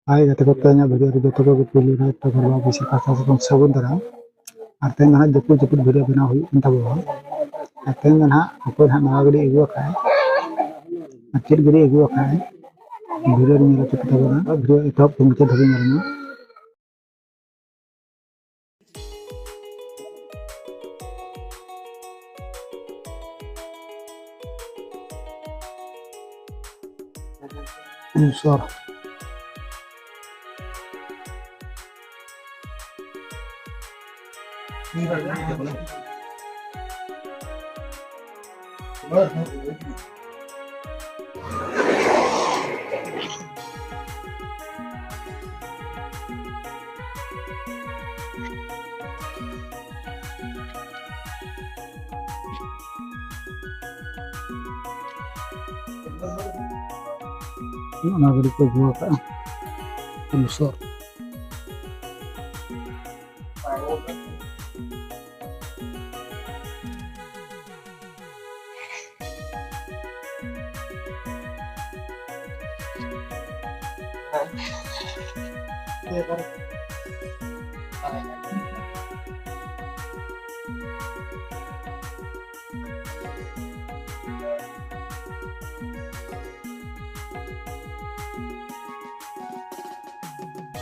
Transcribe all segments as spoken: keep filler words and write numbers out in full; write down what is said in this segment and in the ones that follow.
ᱦᱟᱭ ᱜᱟᱛᱮ ᱠᱚ, ᱛᱮᱦᱮᱧᱟᱜ ᱵᱷᱤᱰᱤᱭᱳ ᱨᱮ ᱡᱚᱛᱚ ᱠᱚᱜᱮ ᱯᱩᱭᱞᱩ ᱨᱮ ᱡᱚᱛᱚ ᱦᱚᱲ ᱵᱟᱵᱩ ᱥᱮ ᱯᱟᱥᱟ ᱥᱟᱹᱜᱩᱱ ᱫᱟᱨᱟᱢ᱾ ᱟᱨ ᱛᱮᱦᱮᱧ ᱫᱚ ᱱᱟᱦᱟᱜ ᱡᱟᱹᱯᱩᱫ ᱡᱟᱹᱯᱩᱫ ᱵᱷᱤᱰᱤᱭᱳ ᱵᱮᱱᱟᱣ ᱦᱩᱭᱩᱜ ᱠᱟᱱ ᱛᱟᱵᱚᱱᱟ᱾ ᱟᱨ ᱛᱮᱦᱮᱧ ᱫᱚ ᱱᱟᱦᱟᱜ ᱚᱠᱚᱭ ᱱᱟᱦᱟᱜ ᱱᱟᱣᱟ ᱜᱟᱹᱰᱤ ᱟᱹᱜᱩ ᱟᱠᱟᱫ ᱟᱨ ᱪᱮᱫ ᱜᱟᱹᱰᱤ ᱟᱹᱜᱩ ᱟᱠᱟᱫ ᱵᱷᱤᱰᱤᱭᱳ ᱨᱮ ᱧᱮᱞ ᱦᱚᱪᱚ ᱠᱚ ᱛᱟᱵᱚᱱᱟ᱾ ᱵᱷᱤᱰᱤᱭᱳ ᱮᱛᱚᱦᱚᱵ ᱠᱷᱚᱱ ᱢᱩᱪᱟᱹᱫ ᱫᱷᱟᱹᱵᱤᱡ ᱧᱮᱞ ᱢᱮ᱾ ᱩᱱᱥᱚᱨ᱾ ᱚᱱᱟ ᱜᱟᱹᱰᱤ ᱠᱚ ᱟᱹᱜᱩ ᱟᱠᱟᱫᱼᱟ᱾ ᱞᱚᱥᱚᱫ᱾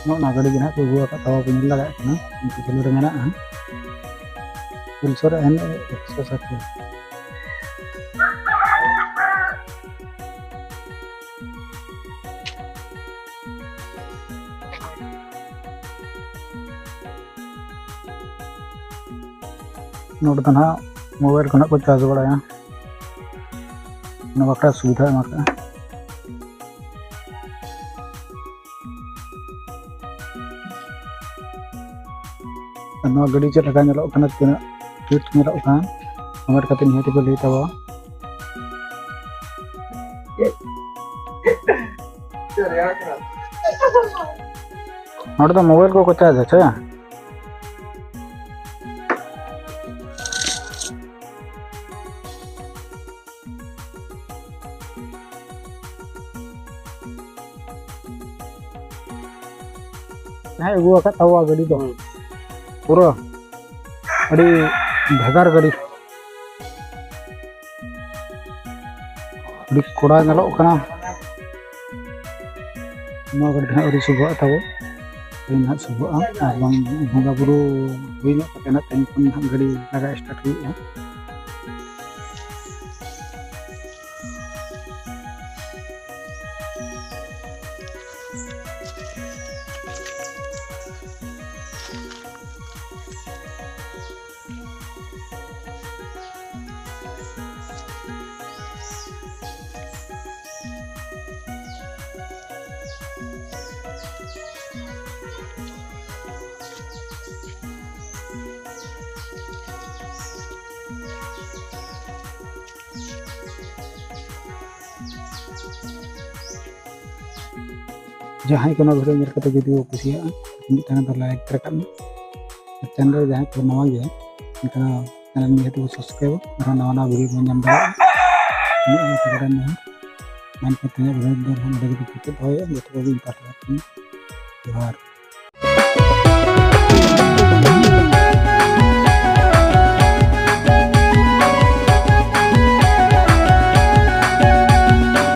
ᱱᱚᱜᱼᱚ ᱱᱚᱣᱟ ᱜᱟᱹᱰᱤ ᱜᱮ ᱱᱟᱦᱟᱜ ᱠᱚ ᱟᱹᱜᱩ ᱟᱠᱟᱫ ᱛᱟᱵᱚ, ᱵᱚᱱ ᱧᱮᱞ ᱫᱟᱲᱮᱭᱟᱜ ᱠᱟᱱᱟ, ᱩᱱᱠᱩ ᱪᱟᱹᱞᱩ ᱨᱮ ᱢᱮᱱᱟᱜᱼᱟ᱾ ᱯᱩᱞᱥᱟᱨ ᱮᱱ ᱮᱠᱥᱚ ᱥᱟᱛ᱾ ᱱᱚᱰᱮ ᱫᱚ ᱱᱟᱦᱟᱜ ᱢᱳᱵᱟᱭᱤᱞ ᱠᱷᱚᱱᱟᱜ ᱠᱚ ᱪᱟᱨᱡᱽ ᱵᱟᱲᱟᱭᱟ, ᱚᱱᱟ ᱵᱟᱠᱷᱨᱟ ᱥᱩᱵᱤᱫᱷᱟ ᱮᱢ ᱟᱠᱟᱫᱼᱟ᱾ ᱟᱨ ᱱᱚᱣᱟ ᱜᱟᱹᱰᱤ ᱪᱮᱫ ᱞᱮᱠᱟ ᱧᱮᱞᱚᱜ ᱠᱟᱱᱟ, ᱛᱤᱱᱟᱹᱜ ᱯᱷᱤᱴ ᱧᱮᱞᱚᱜ ᱠᱟᱱ, ᱠᱚᱢᱮᱱᱴ ᱠᱟᱛᱮ ᱱᱤᱦᱟᱹᱛ ᱯᱮ ᱞᱟᱹᱭ ᱛᱟᱵᱚᱱᱟ᱾ ᱱᱚᱰᱮ ᱫᱚ ᱢᱳᱵᱟᱭᱤᱞ ᱠᱚᱠᱚ ᱪᱟᱨᱡᱽ ᱟᱪᱪᱷᱟ᱾ ᱡᱟᱦᱟᱸᱭ ᱟᱹᱜᱩ ᱟᱠᱟᱫ ᱛᱟᱵᱚᱣᱟ ᱜᱟᱹᱰᱤ ᱫᱚ ᱯᱩᱨᱟᱹ ᱟᱹᱰᱤ ᱵᱷᱮᱜᱟᱨ ᱜᱟᱹᱰᱤ, ᱟᱹᱰᱤ ᱠᱚᱲᱟ ᱧᱮᱞᱚᱜ ᱠᱟᱱᱟ᱾ ᱱᱚᱣᱟ ᱜᱟᱹᱰᱤ ᱫᱚ ᱦᱟᱸᱜ ᱟᱹᱣᱨᱤ ᱥᱩᱵᱷᱟᱜ ᱛᱟᱵᱚ, ᱛᱮᱦᱮᱧ ᱦᱟᱸᱜ ᱥᱩᱵᱷᱟᱜᱼᱟ᱾ ᱟᱨ ᱵᱟᱝ ᱵᱚᱸᱜᱟ ᱵᱩᱨᱩ ᱦᱩᱭ ᱧᱚᱜ ᱠᱟᱛᱮ ᱦᱟᱸᱜ ᱛᱮᱦᱮᱧ ᱠᱷᱚᱱ ᱦᱟᱸᱜ ᱜᱟᱹᱰᱤ ᱞᱟᱜᱟ ᱥᱴᱟᱨᱴ ᱦᱩᱭᱩᱜᱼᱟ᱾ ᱡᱟᱦᱟᱸᱭ ᱠᱚ ᱱᱚᱣᱟ ᱵᱷᱤᱰᱤᱭᱳ ᱧᱮᱞ ᱠᱟᱛᱮ ᱡᱩᱫᱤ ᱠᱚ ᱠᱩᱥᱤᱭᱟᱜᱼᱟ, ᱢᱤᱫᱴᱟᱝ ᱫᱚ ᱞᱟᱭᱤᱠ ᱨᱟᱠᱟᱵ ᱢᱮ᱾ ᱟᱨ ᱪᱮᱱᱮᱞ ᱨᱮ ᱡᱟᱦᱟᱸᱭ ᱠᱚ ᱱᱟᱣᱟ ᱜᱮᱭᱟ, ᱮᱱᱠᱷᱟᱱ ᱪᱮᱱᱮᱞ ᱱᱤᱦᱟᱹᱛ ᱵᱚ ᱥᱟᱵᱥᱠᱨᱟᱭᱤᱵ, ᱟᱨᱦᱚᱸ ᱱᱟᱣᱟ ᱱᱟᱣᱟ ᱵᱷᱤᱰᱤᱭᱳ ᱵᱚᱱ ᱧᱟᱢ ᱫᱟᱲᱮᱭᱟᱜᱼᱟ᱾ ᱤᱱᱟᱹᱜ ᱜᱮ ᱛᱟᱦᱮᱸ ᱠᱟᱱᱟ᱾ ᱢᱟ ᱮᱱᱠᱷᱟᱱ ᱛᱮᱦᱮᱧᱟᱜ ᱵᱷᱤᱰᱤᱭᱳ ᱫᱚ ᱱᱚᱰᱮ ᱜᱮᱵᱚᱱ ᱠᱮᱪᱮᱫ ᱫᱚᱦᱚᱭᱮᱫᱼᱟ᱾ ᱡᱚᱛᱚ ᱠᱚᱜᱮ ᱤᱧ ᱯᱟᱦᱴᱟ ᱠᱷᱚᱱ ᱡᱚᱦᱟᱨ᱾